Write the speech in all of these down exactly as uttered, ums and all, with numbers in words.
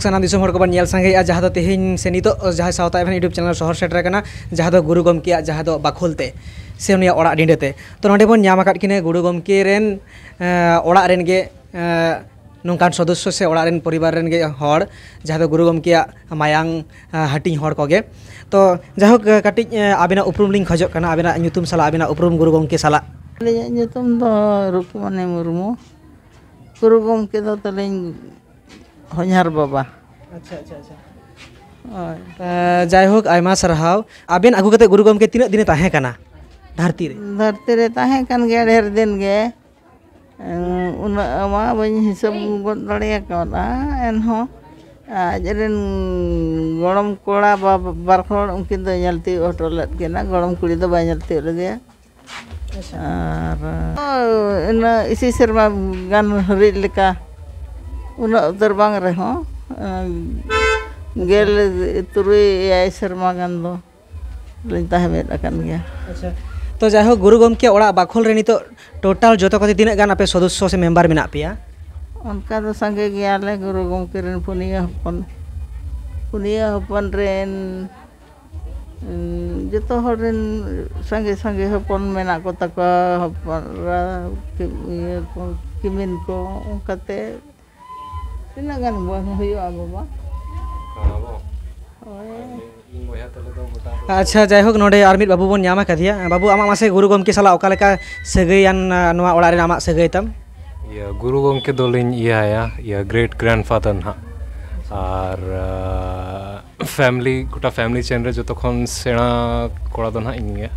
ᱥᱟᱱᱟᱢ ᱫᱤᱥᱚᱢ ᱦᱚᱲ ᱠᱚᱵᱚᱱ ᱧᱮᱞ ᱥᱟᱸᱜᱮᱭᱮᱫᱼᱟ, ᱡᱟᱦᱟᱸ ᱫᱚ ᱛᱮᱦᱮᱧ ᱥᱮ ᱱᱤᱛᱚᱜ ᱡᱟᱦᱟᱸᱭ ᱥᱟᱶᱛᱟ ᱮᱵᱷᱮᱱ YouTube ᱪᱮᱱᱮᱞ ᱥᱚᱦᱚᱨ ᱥᱮᱴᱮᱨ ᱟᱠᱟᱱᱟ, ᱡᱟᱦᱟᱸ ᱫᱚ ᱜᱩᱨᱩ ᱜᱚᱢᱠᱮᱭᱟᱜ ᱡᱟᱦᱟᱸ ᱫᱚ ᱵᱟᱠᱷᱳᱞ ᱛᱮ ᱥᱮ ᱩᱱᱤᱭᱟᱜ ᱚᱲᱟᱜ ᱰᱤᱸᱰᱟᱹ ᱛᱮ᱾ ᱛᱚ ᱱᱚᱰᱮ ᱵᱚᱱ ᱧᱟᱢ ᱟᱠᱟᱫ ᱠᱤᱱᱟᱹ ᱜᱩᱨᱩ ᱜᱚᱢᱠᱮ ᱨᱮᱱ, ᱮᱸ, ᱚᱲᱟᱜ ᱨᱮᱱ ᱜᱮ, ᱮᱸ, ᱱᱚᱝᱠᱟᱱ ᱥᱚᱫᱚᱥᱥᱚ ᱥᱮ ᱚᱲᱟᱜ ᱨᱮᱱ ᱯᱚᱨᱤᱵᱟᱨ ᱨᱮᱱ ᱜᱮ ᱦᱚᱲ, ᱡᱟᱦᱟᱸ ᱫᱚ ᱜᱩᱨᱩ ᱜᱚᱢᱠᱮᱭᱟᱜ ᱢᱟᱭᱟᱝ, ᱮᱸ, ᱦᱟᱹᱴᱤᱧ ᱦᱚᱲ ᱠᱚᱜᱮ᱾ ᱛᱚ ᱡᱟᱭᱦᱳᱠ, ᱠᱟᱹᱴᱤᱡ, ᱮᱸ, ᱟᱵᱤᱱᱟᱜ ᱩᱯᱨᱩᱢ ᱞᱤᱧ ᱠᱷᱚᱡᱚᱜ ᱠᱟᱱᱟ, ᱟᱵᱤᱱᱟᱜ ᱧᱩᱛᱩᱢ ᱥᱟᱞᱟᱜ, ᱟᱵᱤᱱᱟᱜ ᱩᱯᱨᱩᱢ ᱜᱩᱨᱩ ᱜᱚᱢᱠᱮ ᱥᱟᱞᱟᱜ᱾ ᱟᱹᱞᱤᱧᱟᱜ ᱧᱩᱛᱩᱢ ᱫᱚ ᱨᱩᱠᱢᱚᱱᱤ ᱢᱩᱨᱢᱩ᱾ ᱜᱩᱨᱩ ᱜᱚᱢᱠᱮ ᱫᱚ ᱛᱟᱹᱞᱤᱧ ᱦᱚᱧᱦᱟᱨ ᱵᱟᱵᱟ᱾ ᱟᱪᱪᱷᱟ, ᱟᱪᱪᱷᱟ, ᱟᱪᱪᱷᱟ᱾ ᱦᱳᱭ᱾ ᱮᱸ, ᱡᱟᱭᱦᱳᱠ, ᱟᱭᱢᱟ ᱥᱟᱨᱦᱟᱣ᱾ ᱟᱵᱮᱱ ᱟᱹᱜᱩ ᱠᱟᱛᱮ ᱜᱩᱨᱩ ᱜᱚᱢᱠᱮ ᱛᱤᱱᱟᱹᱜ ᱫᱤᱱᱮ ᱛᱟᱦᱮᱸ ᱠᱟᱱᱟ ᱫᱷᱟᱹᱨᱛᱤ ᱨᱮ? ᱫᱷᱟᱹᱨᱛᱤ ᱨᱮ ᱛᱟᱦᱮᱸ ᱠᱟᱱ ᱜᱮᱭᱟ ᱰᱷᱮᱨ ᱫᱤᱱ ᱜᱮ᱾ ᱮᱸ, ᱩᱱᱟᱹᱜ ᱢᱟ ᱵᱟᱹᱧ ᱦᱤᱥᱟᱹᱵ ᱜᱚᱫ ᱫᱟᱲᱮ ᱠᱟᱣᱫᱟ, ᱮᱱᱦᱚᱸ ᱟᱡ ᱨᱮᱱ ᱜᱚᱲᱚᱢ ᱠᱚᱲᱟ ᱵᱟ-, ᱵᱟᱨ ᱦᱚᱲ, ᱩᱱᱠᱤᱱ ᱫᱚ ᱧᱮᱞ ᱛᱤᱭᱳᱜ ᱦᱚᱴᱚ ᱞᱮᱫ ᱠᱤᱱᱟ, ᱜᱚᱲᱚᱢ ᱠᱩᱲᱤ ᱫᱚ ᱵᱟᱭ ᱧᱮᱞ ᱛᱤᱭᱳᱜ ᱞᱮᱫᱮᱭᱟ᱾ ᱟᱪᱪᱷᱟ᱾ ᱟᱨ ᱤᱱᱟᱹ ᱤᱥᱤ ᱥᱮᱨᱢᱟ ᱜᱟᱱ ᱦᱟᱹᱨᱤᱡ ᱞᱮᱠᱟ, ᱩᱱᱟᱹᱜ ᱩᱛᱟᱹᱨ ᱵᱟᱝ ᱨᱮᱦᱚᱸ, ᱜᱮᱞ ᱛᱩᱨᱩᱭ ᱮᱭᱟᱭ ᱥᱮᱨᱢᱟ ᱜᱟᱱ ᱫᱚ ᱞᱤᱧ ᱛᱟᱦᱮᱸ ᱢᱤᱫ ᱟᱠᱟᱱ ᱜᱮᱭᱟ᱾ ᱟᱪᱪᱷᱟ᱾ ᱛᱚ ᱡᱟᱭᱦᱳᱠ, ᱜᱩᱨᱩ ᱜᱚᱢᱠᱮ ᱚᱲᱟᱜ ᱵᱟᱠᱷᱳᱞ ᱨᱮ ᱱᱤᱛᱚᱜ ᱴᱳᱴᱟᱞ ᱡᱚᱛᱚ ᱠᱚᱛᱮ ᱛᱤᱱᱟᱹᱜ ᱜᱟᱱ ᱟᱯᱮ ᱥᱚᱫᱚᱥᱥᱚ ᱥᱮ ᱢᱮᱢᱵᱟᱨ ᱢᱮᱱᱟᱜ ᱯᱮᱭᱟ? ᱚᱱᱠᱟ ᱫᱚ ᱥᱟᱸᱜᱮ ᱜᱮᱭᱟᱞᱮ ᱜᱩᱨᱩ ᱜᱚᱢᱠᱮ ᱨᱮᱱ ᱯᱩᱱᱭᱟᱹ ᱦᱚᱯᱚᱱ, ᱯᱩᱱᱭᱟᱹ ᱦᱚᱯᱚᱱ ᱨᱮᱱ, ᱩᱸ, ᱡᱚᱛᱚ ᱦᱚᱲ ᱨᱮᱱ ᱥᱟᱸᱜᱮ ᱥᱟᱸᱜᱮ ᱦᱚᱯᱚᱱ ᱢᱮᱱᱟᱜ ᱠᱚ ᱛᱟᱠᱚᱣᱟ, ᱦᱚᱯᱚᱱ ᱮᱨᱟ, ᱤᱭᱟᱹ ᱠᱚ, ᱠᱤᱢᱤᱱ ᱠᱚ, ᱚᱱᱠᱟᱛᱮ ᱛᱤᱱᱟᱹᱜ ᱜᱟᱱ ᱵᱟᱝ ᱦᱩᱭᱩᱜᱼᱟ ᱵᱟᱵᱟ? ᱦᱳᱭ᱾ ᱟᱪᱪᱷᱟ, ᱡᱟᱭᱦᱳᱠ, ᱱᱚᱰᱮ ᱟᱨ ᱢᱤᱫ ᱵᱟᱹᱵᱩ ᱵᱚᱱ ᱧᱟᱢ ᱟᱠᱟᱫᱮᱭᱟ᱾ ᱵᱟᱹᱵᱩ, ᱟᱢᱟᱜ ᱢᱟᱥᱮ ᱜᱩᱨᱩ ᱜᱚᱢᱠᱮ ᱥᱟᱞᱟᱜ ᱚᱠᱟ ᱞᱮᱠᱟ ᱥᱟᱹᱜᱟᱹᱭᱟᱱ, ᱟ, ᱱᱚᱣᱟ ᱚᱲᱟᱜ ᱨᱮᱱ ᱟᱢᱟᱜ ᱥᱟᱹᱜᱟᱹᱭ ᱛᱟᱢ? ᱤᱭᱟᱹ, ᱜᱩᱨᱩ ᱜᱚᱢᱠᱮ ᱫᱚᱞᱤᱧ ᱤᱭᱟᱹ ᱟᱭᱟ, ᱤᱭᱟᱹ, great grandfather ᱱᱟᱦᱟᱜ᱾ ᱟᱨ, ᱟ, family, ᱜᱚᱴᱟ family chain ᱨᱮ ᱡᱚᱛᱚ ᱠᱷᱚᱱ ᱥᱮᱬᱟ ᱠᱚᱲᱟ ᱫᱚ ᱱᱟᱦᱟᱜ ᱤᱧ ᱜᱮ᱾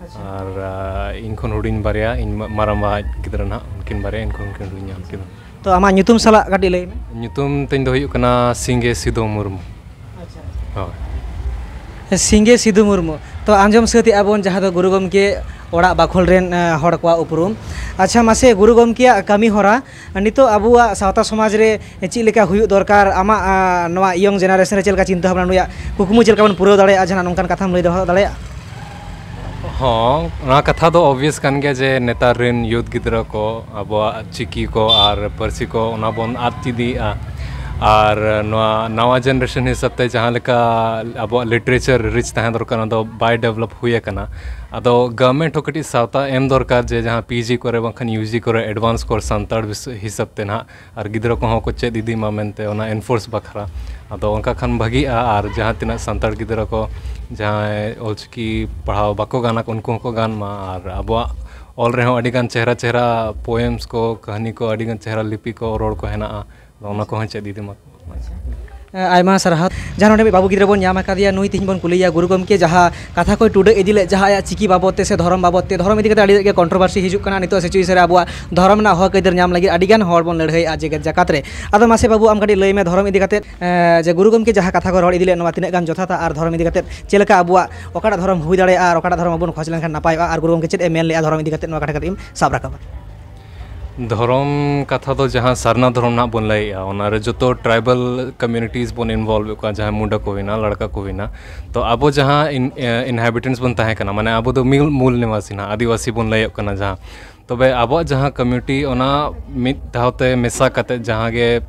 ᱟᱪᱪᱷᱟ᱾ ᱟᱨ, ᱟ, ᱤᱧ ᱠᱷᱚᱱ ᱦᱩᱰᱤᱧ ᱵᱟᱨᱭᱟ, ᱤᱧ ᱢᱟ-, ᱢᱟᱨᱟᱝᱵᱟ ᱟᱡ ᱜᱤᱫᱽᱨᱟᱹ ᱱᱟᱦᱟᱜ, ᱩᱱᱠᱤᱱ ᱵᱟᱨᱭᱟ ᱤᱧ ᱠᱷᱚᱱ ᱠᱤᱱ ᱦᱩᱰᱤᱧᱟ, ᱩᱱᱠᱤᱱ᱾ ᱛᱚ, ᱟᱢᱟᱜ ᱧᱩᱛᱩᱢ ᱥᱟᱞᱟᱜ ᱠᱟᱹᱴᱤᱡ ᱞᱟᱹᱭ ᱢᱮ᱾ ᱧᱩᱛᱩᱢ ᱛᱤᱧ ᱫᱚ ᱦᱩᱭᱩᱜ ᱠᱟᱱᱟ ᱥᱤᱸᱜᱮ ᱥᱤᱫᱷᱩ ᱢᱩᱨᱢᱩ᱾ ᱟᱪᱪᱷᱟ᱾ ᱦᱳᱭ᱾ ᱥᱤᱸᱜᱮ ᱥᱤᱫᱷᱩ ᱢᱩᱨᱢᱩ᱾ ᱛᱚ, ᱟᱸᱡᱚᱢ ᱥᱟᱹᱛ ᱮᱜᱼᱟ ᱵᱚᱱ ᱡᱟᱦᱟᱸ ᱫᱚ ᱜᱩᱨᱩ ᱜᱚᱢᱠᱮ ᱚᱲᱟᱜ ᱵᱟᱠᱷᱳᱞ ᱨᱮᱱ, ᱮ, ᱦᱚᱲ ᱠᱚᱣᱟᱜ ᱩᱯᱨᱩᱢ᱾ ᱟᱪᱪᱷᱟ, ᱢᱟᱥᱮ ᱜᱩᱨᱩ ᱜᱚᱢᱠᱮᱭᱟᱜ ᱠᱟᱹᱢᱤ ᱦᱚᱨᱟ ᱱᱤᱛᱚᱜ ᱟᱵᱚᱣᱟᱜ ᱥᱟᱶᱛᱟ ᱥᱚᱢᱟᱡᱽ ᱨᱮ ᱪᱮᱫ ᱞᱮᱠᱟ ᱦᱩᱭᱩᱜ ᱫᱚᱨᱠᱟᱨ, ᱟᱢᱟᱜ, ᱟ, ᱱᱚᱣᱟ young generation ᱨᱮ ᱪᱮᱫ ᱞᱮᱠᱟ ᱪᱤᱱᱛᱟᱹ ᱵᱷᱟᱵᱽᱱᱟ, ᱱᱩᱭᱟᱜ ᱠᱩᱠᱢᱩ ᱪᱮᱫ ᱞᱮᱠᱟ ᱵᱚᱱ ᱯᱩᱨᱟᱹᱣ ᱫᱟᱲᱮᱭᱟᱜᱼᱟ, ᱡᱟᱦᱟᱱᱟᱜ ᱱᱚᱝᱠᱟᱱ ᱠᱟᱛᱷᱟᱢ ᱞᱟᱹᱭ ᱫᱚᱦᱚ ᱫᱟᱲᱮᱭᱟᱜᱼᱟ? ᱦᱚᱸ, ᱚᱱᱟ ᱠᱟᱛᱷᱟ ᱫᱚ obvious ᱠᱟᱱ ᱜᱮᱭᱟ ᱡᱮ ᱱᱮᱛᱟᱨ ᱨᱮᱱ youth ᱜᱤᱫᱽᱨᱟᱹ ᱠᱚ ᱟᱵᱚᱣᱟᱜ ᱪᱤᱠᱤ ᱠᱚ ᱟᱨ ᱯᱟᱹᱨᱥᱤ ᱠᱚ ᱚᱱᱟ ᱵᱚᱱ ᱟᱫ ᱤᱫᱤᱭᱮᱫᱼᱟ᱾ ᱟᱨ ᱱᱚᱣᱟ ᱱᱟᱣᱟ ᱡᱮᱱᱟᱨᱮᱥᱚᱱ ᱦᱤᱥᱟᱹᱵ ᱛᱮ ᱡᱟᱦᱟᱸ ᱞᱮᱠᱟ ᱟᱵᱚᱣᱟᱜ ᱞᱤᱴᱟᱨᱮᱪᱟᱨ ᱨᱤᱪ ᱛᱟᱦᱮᱸ ᱫᱚᱨᱠᱟᱨ, ᱚᱱᱟ ᱫᱚ ᱵᱟᱭ ᱰᱮᱵᱷᱞᱚᱯ ᱦᱩᱭ ᱟᱠᱟᱱᱟ᱾ ᱟᱫᱚ ᱜᱚᱵᱷᱚᱨᱱᱢᱮᱱᱴ ᱦᱚᱸ ᱠᱟᱹᱴᱤᱡ ᱥᱟᱶᱛᱟ ᱮᱢ ᱫᱚᱨᱠᱟᱨ, ᱡᱮ ᱡᱟᱦᱟᱸ ᱯᱤ ᱡᱤ ᱠᱚᱨᱮ ᱵᱟᱝᱠᱷᱟᱱ ᱭᱩ ᱡᱤ ᱠᱚᱨᱮ ᱮᱰᱵᱷᱟᱱᱥ ᱠᱳᱨᱥ ᱥᱟᱱᱛᱟᱲ ᱵᱤᱥ-, ᱦᱤᱥᱟᱹᱵ ᱛᱮ ᱱᱟᱦᱟᱜ, ᱟᱨ ᱜᱤᱫᱽᱨᱟᱹ ᱠᱚᱦᱚᱸ ᱠᱚ ᱪᱮᱫ ᱤᱫᱤ ᱢᱟ ᱢᱮᱱᱛᱮ ᱚᱱᱟ ᱮᱱᱯᱷᱳᱨᱥ ᱵᱟᱠᱷᱨᱟ᱾ ᱟᱫᱚ ᱚᱱᱠᱟ ᱠᱷᱟᱱ ᱵᱷᱟᱹᱜᱤᱜᱼᱟ, ᱟᱨ ᱡᱟᱦᱟᱸ ᱛᱤᱱᱟᱹᱜ ᱥᱟᱱᱛᱟᱲ ᱜᱤᱫᱽᱨᱟᱹ ᱠᱚ ᱡᱟᱦᱟᱸᱭ ᱚᱞᱪᱤᱠᱤ ᱯᱟᱲᱦᱟᱣ ᱵᱟᱠᱚ ᱜᱟᱱᱟ, ᱩᱱᱠᱩ ᱦᱚᱸᱠᱚ ᱜᱟᱱ ᱢᱟ, ᱟᱨ ᱟᱵᱚᱣᱟᱜ ᱚᱞ ᱨᱮᱦᱚᱸ ᱟᱹᱰᱤᱜᱟᱱ ᱪᱮᱦᱨᱟ ᱪᱮᱦᱨᱟ ᱯᱳᱭᱮᱢᱥ ᱠᱚ, ᱠᱟᱹᱦᱱᱤ ᱠᱚ, ᱟᱹᱰᱤᱜᱟᱱ ᱪᱮᱦᱨᱟ ᱞᱤᱯᱤ ᱠᱚ, ᱨᱚᱲ ᱠᱚ ᱦᱮᱱᱟᱜᱼᱟ᱾ ᱚᱱᱟ ᱠᱚᱦᱚᱸ ᱪᱮᱫ ᱤᱫᱤ ᱢᱟ᱾ ᱟᱭᱢᱟ ᱥᱟᱨᱦᱟᱣ᱾ ᱡᱟᱦᱟᱸ ᱱᱚᱰᱮ ᱢᱤᱫ ᱵᱟᱹᱵᱩ ᱜᱤᱫᱽᱨᱟᱹ ᱵᱚᱱ ᱧᱟᱢ ᱟᱠᱟᱫᱮᱭᱟ, ᱱᱩᱭ ᱛᱮᱦᱮᱧ ᱵᱚᱱ ᱠᱩᱞᱤᱭᱮᱭᱟ, ᱜᱩᱨᱩ ᱜᱚᱢᱠᱮ ᱡᱟᱦᱟᱸ ᱠᱟᱛᱷᱟ ᱠᱚᱭ ᱴᱩᱰᱟᱹᱜ ᱤᱫᱤ ᱞᱮᱫ, ᱡᱟᱦᱟᱸ ᱟᱭᱟᱜ ᱪᱤᱠᱤ ᱵᱟᱵᱚᱫ ᱛᱮ ᱥᱮ ᱫᱷᱚᱨᱚᱢ ᱵᱟᱵᱚᱫ ᱛᱮ, ᱫᱷᱚᱨᱚᱢ ᱤᱫᱤ ᱠᱟᱛᱮ ᱟᱹᱰᱤ ᱜᱮ ᱠᱚᱱᱴᱨᱳᱵᱷᱟᱨᱥᱤ ᱦᱤᱡᱩᱜ ᱠᱟᱱᱟ ᱱᱤᱛᱚᱜ ᱥᱤᱪᱩᱭᱮᱥᱚᱱ ᱨᱮ, ᱟᱵᱚᱣᱟᱜ ᱫᱷᱚᱨᱚᱢ ᱨᱮᱱᱟᱜ ᱦᱚᱠ ᱟᱹᱭᱫᱟᱹᱨ ᱧᱟᱢ ᱞᱟᱹᱜᱤᱫ ᱟᱹᱰᱤ ᱜᱟᱱ ᱦᱚᱲ ᱵᱚᱱ ᱞᱟᱹᱲᱦᱟᱹᱭᱮᱫᱼᱟ ᱡᱮᱜᱮᱛ ᱡᱟᱠᱟᱛ ᱨᱮ᱾ ᱟᱫᱚ ᱢᱟᱥᱮ ᱵᱟᱹᱵᱩ, ᱟᱢ ᱠᱟᱹᱴᱤᱡ ᱞᱟᱹᱭ ᱢᱮ, ᱫᱷᱚᱨᱚᱢ ᱤᱫᱤ ᱠᱟᱛᱮ, ᱮᱸ, ᱡᱮ ᱜᱩᱨᱩ ᱜᱚᱢᱠᱮ ᱡᱟᱦᱟᱸ ᱠᱟᱛᱷᱟ ᱠᱚ ᱨᱚᱲ ᱤᱫᱤ ᱞᱮᱫ, ᱱᱚᱣᱟ ᱛᱤᱱᱟᱹᱜ ᱜᱟᱱ ᱡᱚᱛᱷᱟᱛᱟ ᱟᱨ ᱫᱷᱚᱨᱚᱢ ᱤᱫᱤ ᱠᱟᱛᱮ ᱪᱮᱫ ᱞᱮᱠᱟ ᱟᱵᱚᱣᱟᱜ ᱚᱠᱟᱴᱟᱜ ᱫᱷᱚᱨᱚᱢ ᱦᱩᱭ ᱫᱟᱲᱮᱭᱟᱜᱼᱟ ᱟᱨ ᱚᱠᱟᱴᱟᱜ ᱫᱷᱚᱨᱚᱢ ᱵᱟᱵᱚᱱ ᱠᱷᱚᱡᱽ ᱞᱮᱱᱠᱷᱟᱱ ᱱᱟᱯᱟᱭᱚᱜᱼᱟ, ᱟᱨ ᱜᱩᱨᱩ ᱜᱚᱢᱠᱮ ᱪᱮᱫ ᱮ ᱢᱮᱱ ᱞᱮᱫᱼᱟ ᱫᱷᱚᱨᱚᱢ ᱤᱫᱤ ᱠᱟᱛᱮ, ᱱᱚᱣᱟ ᱠᱟᱛᱷᱟ ᱠᱟᱹᱴᱤᱡ ᱮᱢ ᱥᱟᱵ ᱨᱟᱠᱟᱵᱟ? ᱫᱷᱚᱨᱚᱢ ᱠᱟᱛᱷᱟ ᱫᱚ ᱡᱟᱦᱟᱸ ᱥᱟᱨᱱᱟ ᱫᱷᱚᱨᱚᱢ ᱱᱟᱜ ᱵᱚᱱ ᱞᱟᱹᱭᱮᱜᱼᱟ, ᱚᱱᱟᱨᱮ ᱡᱚᱛᱚ ᱴᱨᱟᱭᱵᱟᱞ ᱠᱚᱢᱤᱭᱩᱱᱤᱴᱤᱡᱽ ᱵᱚᱱ ᱤᱱᱵᱷᱚᱞᱵᱷ ᱮᱫ ᱠᱚᱣᱟ, ᱡᱟᱦᱟᱸ ᱢᱩᱰᱟᱹ ᱠᱚ ᱦᱩᱭᱱᱟ, ᱞᱟᱲᱠᱟ ᱠᱚ ᱦᱩᱭᱱᱟ᱾ ᱛᱚ ᱟᱵᱚ ᱡᱟᱦᱟᱸ ᱤᱱ-, ᱮ, ᱤᱱᱦᱟᱵᱤᱴᱮᱱᱴᱥ ᱵᱚᱱ ᱛᱟᱦᱮᱸ ᱠᱟᱱᱟ, ᱢᱟᱱᱮ ᱟᱵᱚ ᱫᱚ ᱢᱤᱞ-, ᱢᱩᱞ ᱱᱤᱣᱟᱥᱤ ᱱᱟᱜ, ᱟᱹᱫᱤᱵᱟᱹᱥᱤ ᱵᱚᱱ ᱞᱟᱹᱭᱚᱜ ᱠᱟᱱᱟ ᱡᱟᱦᱟᱸ᱾ ᱛᱚᱵᱮ ᱟᱵᱚᱣᱟᱜ ᱡᱟᱦᱟᱸ ᱠᱚᱢᱤᱭᱩᱱᱤᱴᱤ, ᱚᱱᱟ ᱢᱤᱫ ᱫᱷᱟᱣ ᱛᱮ ᱢᱮᱥᱟ ᱠᱟᱛᱮ ᱡᱟᱦᱟᱸ ᱜᱮ,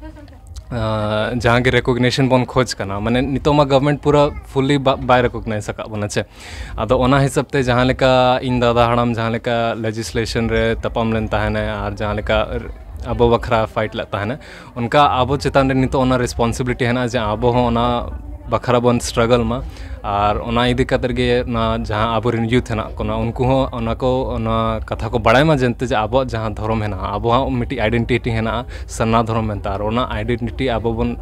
ᱟᱸ, ᱡᱟᱦᱟᱸ ᱜᱮ ᱨᱮᱠᱚᱜᱱᱤᱥᱚᱱ ᱵᱚᱱ ᱠᱷᱚᱡᱽ ᱠᱟᱱᱟ, ᱢᱟᱱᱮ ᱱᱤᱛᱚᱜ ᱢᱟ ᱜᱚᱵᱷᱚᱨᱱᱢᱮᱱᱴ ᱯᱩᱨᱟᱹ ᱯᱷᱩᱞᱞᱤ ᱵᱟ-, ᱵᱟᱭ ᱨᱮᱠᱚᱜᱱᱟᱭᱤᱡᱽ ᱟᱠᱟᱫ ᱵᱚᱱᱟ ᱪᱮ᱾ ᱟᱫᱚ ᱚᱱᱟ ᱦᱤᱥᱟᱹᱵ ᱛᱮ ᱡᱟᱦᱟᱸ ᱞᱮᱠᱟ ᱤᱧ ᱫᱟᱫᱟ ᱦᱟᱲᱟᱢ ᱡᱟᱦᱟᱸ ᱞᱮᱠᱟ ᱞᱮᱡᱤᱥᱞᱮᱥᱚᱱ ᱨᱮ ᱛᱟᱯᱟᱢ ᱞᱮᱱ ᱛᱟᱦᱮᱱᱟᱭ ᱟᱨ ᱡᱟᱦᱟᱸ ᱞᱮᱠᱟ ᱟᱵᱚ ᱵᱟᱠᱷᱨᱟ ᱯᱷᱟᱭᱤᱴ ᱞᱮᱫ ᱛᱟᱦᱮᱱᱟ, ᱚᱱᱠᱟ ᱟᱵᱚ ᱪᱮᱛᱟᱱ ᱨᱮ ᱱᱤᱛᱚᱜ ᱚᱱᱟ ᱨᱮᱥᱯᱚᱱᱥᱤᱵᱤᱞᱤᱴᱤ ᱦᱮᱱᱟᱜᱼᱟ ᱡᱮ ᱟᱵᱚ ᱦᱚᱸ ᱚᱱᱟ ᱵᱟᱠᱷᱨᱟ ᱵᱚᱱ ᱥᱴᱨᱟᱜᱚᱞ ᱢᱟ᱾ ᱟᱨ ᱚᱱᱟ ᱤᱫᱤ ᱠᱟᱛᱮᱫ ᱜᱮ ᱚᱱᱟ ᱡᱟᱦᱟᱸ ᱟᱵᱚᱨᱮᱱ ᱭᱩᱛᱷ ᱦᱮᱱᱟᱜ ᱠᱚ, ᱩᱱᱠᱩ ᱦᱚᱸ ᱚᱱᱟ ᱠᱚ, ᱚᱱᱟ ᱠᱟᱛᱷᱟ ᱠᱚ ᱵᱟᱲᱟᱭ ᱢᱟ, ᱡᱮᱱᱛᱮ ᱡᱮ ᱟᱵᱚᱣᱟᱜ ᱡᱟᱦᱟᱸ ᱫᱷᱚᱨᱚᱢ ᱦᱮᱱᱟᱜᱼᱟ, ᱟᱵᱚᱣᱟᱜ ᱢᱤᱫᱴᱤᱡ ᱟᱭᱰᱮᱱᱴᱤᱴᱤ ᱦᱮᱱᱟᱜᱼᱟ ᱥᱟᱨᱱᱟ ᱫᱷᱚᱨᱚᱢ ᱢᱮᱱᱛᱮ, ᱟᱨ ᱚᱱᱟ ᱟᱭᱰᱮᱱᱴᱤᱴᱤ ᱟᱵᱚ ᱵᱚᱱ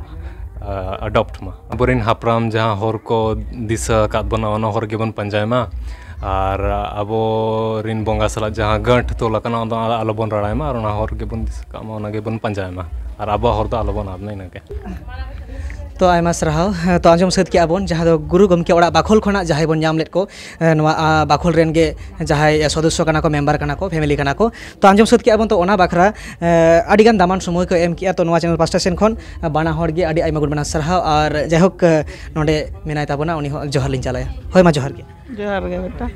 ᱟᱰᱚᱯᱴ ᱢᱟ᱾ ᱟᱵᱚᱨᱮᱱ ᱦᱟᱯᱲᱟᱢ ᱡᱟᱦᱟᱸ ᱦᱚᱨ ᱠᱚ ᱫᱤᱥᱟᱹ ᱟᱠᱟᱫ ᱵᱚᱱᱟ, ᱚᱱᱟ ᱦᱚᱨ ᱜᱮᱵᱚᱱ ᱯᱟᱸᱡᱟᱭ ᱢᱟ᱾ ᱟᱨ ᱟᱵᱚᱨᱮᱱ ᱵᱚᱸᱜᱟ ᱥᱟᱞᱟᱜ ᱡᱟᱦᱟᱸ ᱜᱟᱹᱴ ᱛᱚᱞ ᱟᱠᱟᱱᱟ, ᱚᱱᱟ ᱟᱞᱚᱵᱚᱱ ᱨᱟᱲᱟᱭ ᱢᱟ, ᱟᱨ ᱚᱱᱟ ᱦᱚᱨ ᱜᱮᱵᱚᱱ ᱫᱤᱥᱟᱹ ᱠᱟᱜ ᱢᱟ, ᱚᱱᱟ ᱜᱮᱵᱚᱱ ᱯᱟᱸᱡᱟᱭ ᱢᱟ, ᱟᱨ ᱟᱵᱚᱣᱟᱜ ᱦᱚᱨ ᱫᱚ ᱟᱞᱚᱵᱚᱱ ᱟᱫ ᱢᱟ᱾ ᱤᱱᱟᱹᱜᱮ᱾ ᱛᱚ ᱟᱭᱢᱟ ᱥᱟᱨᱦᱟᱣ᱾ ᱛᱚ ᱟᱸᱡᱚᱢ ᱥᱟᱹᱛ ᱠᱮᱜᱼᱟ ᱵᱚᱱ, ᱡᱟᱦᱟᱸ ᱫᱚ ᱜᱩᱨᱩ ᱜᱚᱢᱠᱮ ᱚᱲᱟᱜ ᱵᱟᱠᱷᱳᱞ ᱠᱷᱚᱱᱟᱜ ᱡᱟᱦᱟᱸᱭ ᱵᱚᱱ ᱧᱟᱢ ᱞᱮᱫ ᱠᱚ, ᱮ, ᱱᱚᱣᱟ, ᱟ, ᱵᱟᱠᱷᱳᱞ ᱨᱮᱱ ᱜᱮ ᱡᱟᱦᱟᱸᱭ ᱥᱚᱫᱚᱥᱥᱚ ᱠᱟᱱᱟ ᱠᱚ, ᱢᱮᱢᱵᱟᱨ ᱠᱟᱱᱟ ᱠᱚ, ᱯᱷᱮᱢᱮᱞᱤ ᱠᱟᱱᱟ ᱠᱚ᱾ ᱛᱚ ᱟᱸᱡᱚᱢ ᱥᱟᱹᱛ ᱠᱮᱜᱼᱟ ᱵᱚᱱ, ᱛᱚ ᱚᱱᱟ ᱵᱟᱠᱷᱨᱟ, ᱮ, ᱟᱹᱰᱤ ᱜᱟᱱ ᱫᱟᱢᱟᱱ ᱥᱚᱢᱚᱭ ᱠᱚ ᱮᱢ ᱠᱮᱜᱼᱟ᱾ ᱛᱚ ᱱᱚᱣᱟ ᱪᱮᱱᱮᱞ ᱯᱟᱥᱴᱟ ᱥᱮᱱ ᱠᱷᱚᱱ, ᱟ, ᱵᱟᱱᱟ ᱦᱚᱲ ᱜᱮ ᱟᱹᱰᱤ ᱟᱭᱢᱟ ᱜᱩᱱ ᱢᱟᱱᱟᱣ ᱥᱟᱨᱦᱟᱣ᱾ ᱟᱨ ᱡᱟᱭᱦᱳᱠ, ᱮ, ᱱᱚᱰᱮ ᱢᱮᱱᱟᱭ ᱛᱟᱵᱚᱱᱟ, ᱩᱱᱤ ᱦᱚᱸ ᱡᱚᱦᱟᱨ ᱞᱤᱧ ᱪᱟᱞᱟᱭᱟ᱾ ᱦᱳᱭ, ᱢᱟ ᱡᱚᱦᱟᱨ ᱜᱮ᱾ ᱡᱚᱦᱟᱨ ᱜᱮ ᱵᱮᱴᱟ᱾